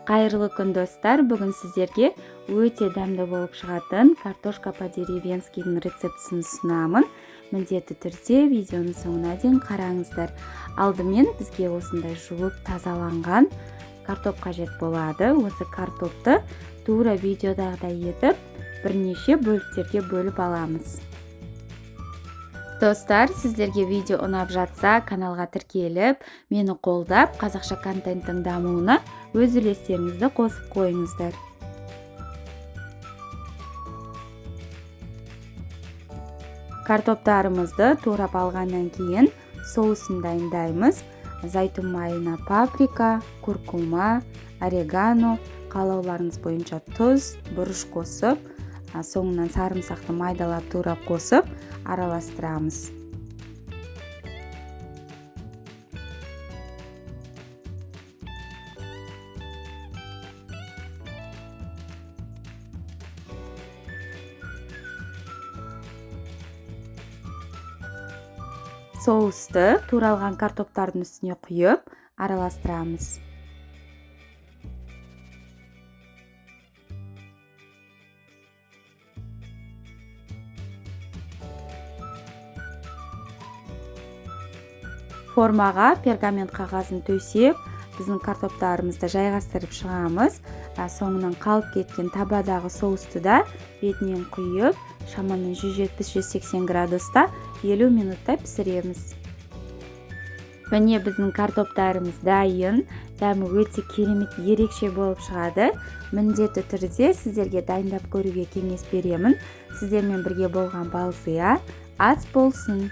Қайырлы күн, достар! Бүгін сіздерге өте дәмді болып шығатын картошка по-деревенскийдің рецептісін ұсынамын. Міндетті түрде видеоның соңына дейін қараңыздар. Алдымен бізге осындай жуып тазаланған картоп қажет болады. Осы картопты тура видеодағыдай етіп бірнеше бөліктерге бөліп аламыз. Достар, сіздерге видео ұнап жатса, каналға тіркеліп, мені қолдап, қазақша контенттің дамуына өз үлестеріңізді қосып қойыңыздар. Картоптарымызды турап алғаннан кейін соусын дайындаймыз. Зайтун майына паприка, куркума, орегано, қалауларыңыз бойынша тұз, бұрыш қосып, соңынан сарымсақты майдалап турап қосып араластырамыз. Соусты туралған картоптардың үстіне құйып араластырамыз. Формаға пергамент қағазын төсеп, біздің картоптарымызды жайғастырып шығамыз. Соңынан қалып кеткен табадағы соусты да бетінен құйып, шамамен 170-180 градуста 50 минутта пісіреміз. Міне, біздің картоптарымыз дайын. Дәмі өте керемет, ерекше болып шығады. Міндетті түрде сіздерге дайындап көруге кеңес беремін. Сіздермен бірге болған Балзия. Ас болсын!